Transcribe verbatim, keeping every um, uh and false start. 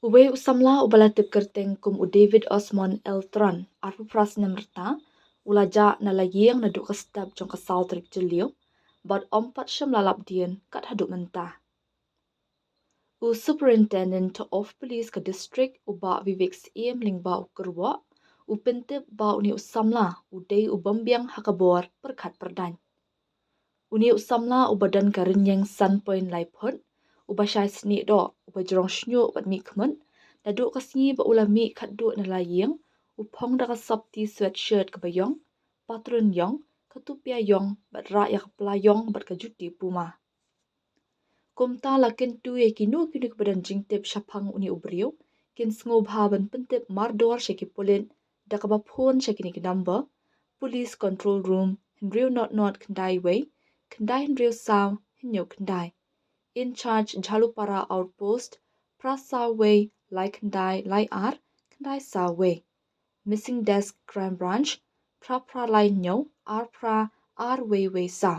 Uwei u samla uba la tip kyrteng kum u David Osmond L Tran, arphew phra snem rta, u la jah na la ïing naduh ka step jong ka saw tarik Jylliew bad ym pat shym la lap dien kat haduh mynta. U Superintendent of Police ka district, u Bah Vivek Syiem, lyngba u kyrwoh, u pyntip ba une u samla u dei u bym biang ha ka bor pyrkhat pyrdaiñ. Une u samla uba don ka rynïeng san point lai phut, uba shai snieh doh, uba jrong shñiuh bad mih khmut, naduh ka sngi ba u la mih khatduh na la ïing, u phong da ka sopti sweatshirt kaba ïong, patlun ïong, ka tupia ïong bad rah ïa ka pla ïong bad ka juti puma. Kumta la kyntu ïa kino kino kiba don jingtip shaphang une u briew, kin sngewbha ban pyntip mardor sha ki pulit da kaba phone sha kine ki number: Police Control Room hynriew not not khyndai wei, khyndai hynriew saw hynñiew khyndai. In charge Jhalupara Outpost phra saw wei lai khyndai lai ar khyndai saw wei. Missing Desk Crime Branch phra phra lai hynñiew ar phra ar wei wei saw.